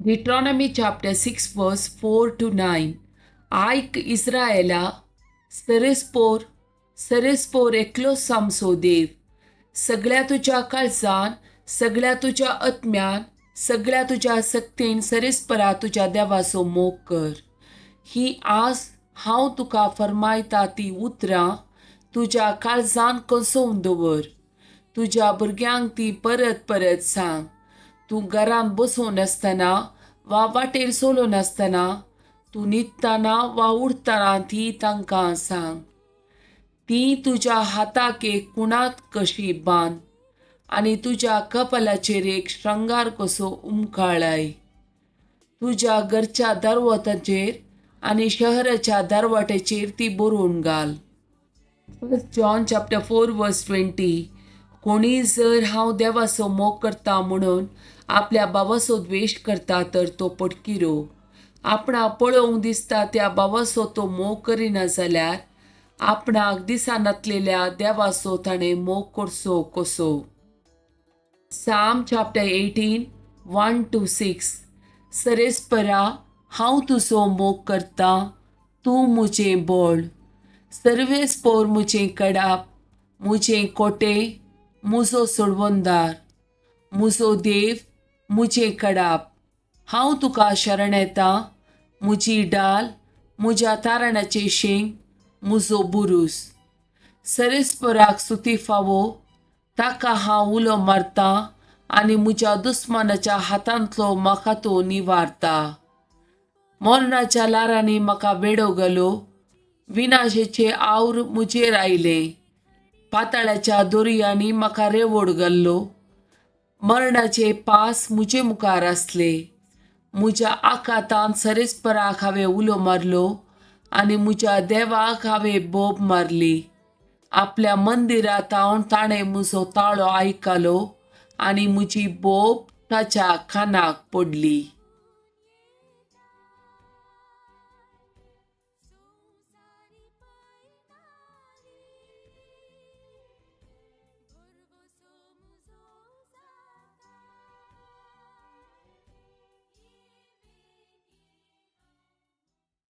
Deuteronomy chapter 6 verse 4 to 9. आयक इस्रायला, सरेस्पोर सरेस्पोर एकलोच आमचो देव. सगळ्या तुज्या काळजान, सगळ्या तुज्या आत्म्यान, सगळ्या तुज्या सक्तेन सरेस्परा तुज्या देवाचो मोग कर. ही आज हांव तुका फर्मायता ती उतरां तुज्या काळजान कसोवन दवर. तुज्या भुरग्यांक ती परत परत सांग. तूं घरांत बसून आसतना वा वाटेर चलून आसतना, तूं न्हिदतना वा उठतना ती तांकां सांग. ती तुज्या हाताक एक कुणात कशी बांद आनी तुज्या कपालाचेर एक श्रंगार कसो उमकाळाय. तुज्या घरच्या दरवट्याचेर आनी शहराच्या दरवाट्याचेर ती बरोवन घाल. First John chapter 4 verse 20. कोणी जर हांव देवाचो मोग करता म्हणून आपल्या भावाचो द्वेश करता तर तो पटकिरो. आपणाक पळोवंक दिसता त्या भावाचो तो मोग करिना जाल्यार आपणाक दिसनातलेल्या देवाचो ताणें मोग करचो कसो? Psalm chapter 18 1 to 6. सरेस्परा, हांव तुजो मोग करतां, तूं म्हजें बळ. सर्वेस्पोर म्हजें कडाप, म्हजें कोटे, म्हजो सोडवणदार. म्हजो देव, म्हजें कडाप, हांव तुका शरण येता. म्हजी डाल, म्हज्या तारणाचें शेंग, म्हजो बुरूस. सरेस्पराक स्तुती फावो. ताका हांव उलो मारतां आनी म्हज्या दुस्मानाच्या हातांतलो म्हाका तो निवारता. मरणाच्या ल्हारांनी म्हाका वेडो घालो, विनाशेचे आवर म्हजेर आयले. पाताळाच्या दोरयांनी म्हाका रेवोड घाल्लो, मरणाचे पास म्हजे मुखार आसले. म्हज्या आकांतान सरेस्पराक हांवें उलो मारलो आनी म्हज्या देवाक हांवें बोब मारली. आपल्या मंदिरांत ताणें म्हजो ताळो आयकलो आनी म्हजी बोब ताच्या कानाक पडली.